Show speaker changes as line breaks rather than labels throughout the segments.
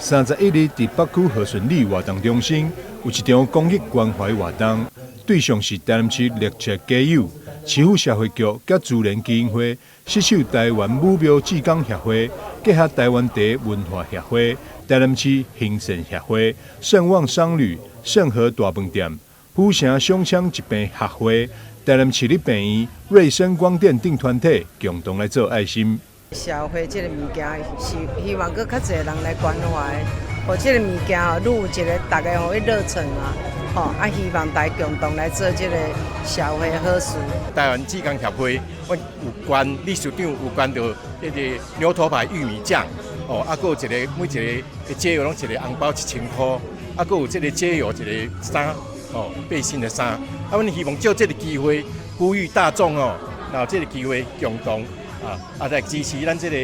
31日，佇北區和順里活動中心有一場公益關懷活動，對象是台南市六尺街友、市府社會局佮慈善基金會、携手台灣武廟志工協會、結合台灣茶文化協會、台南市行善協會、盛旺商旅、盛和大飯店、府城胸腔疾病學會、台南市立病院、瑞聲光電等團體共同來做愛心。
社會這个物件是希望閣較濟人來關懷，予這个物件吼，愈有一个逐家吼去熱忱啊，吼啊，希望大家共同來做這个社會好事。
台灣志工協會，阮有捐理事長有捐著彼个牛頭牌玉米醬，哦，啊，閣有一个每一个街友攏一个紅包1000箍，啊，閣有這个街友一个衫，哦，背心的衫，啊，阮希望藉這个機會呼籲大眾哦，然後這个機會共同。啊啊！來支持咱這个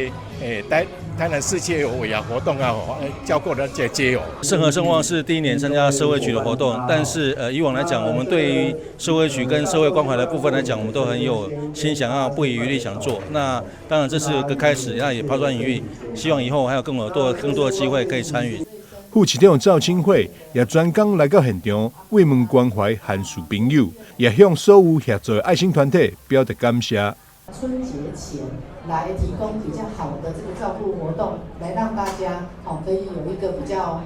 台南市街友尾牙活動啊，照顧咱這个街友。
盛和盛旺是第一年參加社會局的活動，但是以往來講，我們對於社會局跟社會關懷的部分來講，我們都很有心，想要不遺餘力想做。那當然這是個開始，那也拋磚引玉，希望以後還有更多的機會可以參與。
副市長趙清慧也專工來到現場慰問關懷寒暑朋友，也向所有協助的愛心團體表達感謝。
春節前來提供比較好的這個照顧活動，來讓大家哦可以有一個比較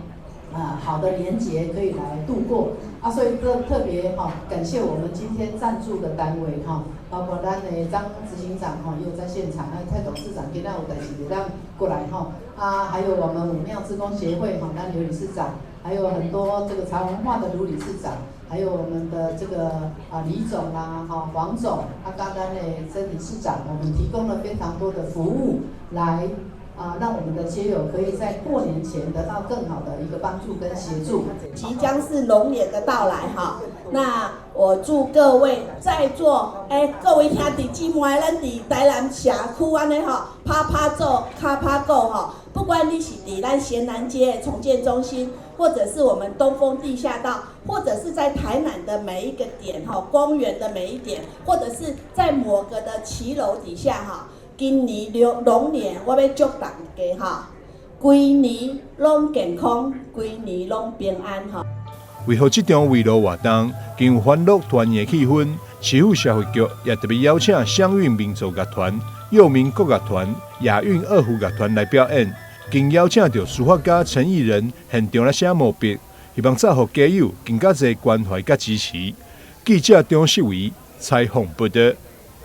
啊好的年節可以來度過啊，所以特別哈感謝我們今天贊助的單位哈，包括咱的張執行長哈也有在現場，那蔡董事長今仔有代誌會當過來哈啊，還有我們武廟志工協會哈，咱劉理事長，還有很多這個茶文化的盧理事長。還有我們的這個啊李總啦，哈黃總，啊剛剛的曾理事長，我們提供了非常多的服務，來啊讓我們的街友可以在過年前得到更好的一個幫助跟協助。
即將是龍年的到來哈，那我祝各位在座各位兄弟姊妹，咱佇台南社區按呢吼，拍拍做，跤拍鼓吼，不管你是佇咱咸南街重建中心，或者是我們東風地下道，或者是在台南的每一個點哈，公園的每一點，或者是在某個的騎樓底下哈，今年龍年我欲祝大家哈，規年攏健康，規年攏平安哈。
為予這場慰勞活動更有歡樂團圓氣氛，市府社會局也特別邀請鄉韻民族樂團、幼民國樂團、亞運二胡樂團來表演。更邀請著書法家陳義仁現場來寫毛筆，希望造福街友更加濟關懷佮支持。記者張世維採訪報導。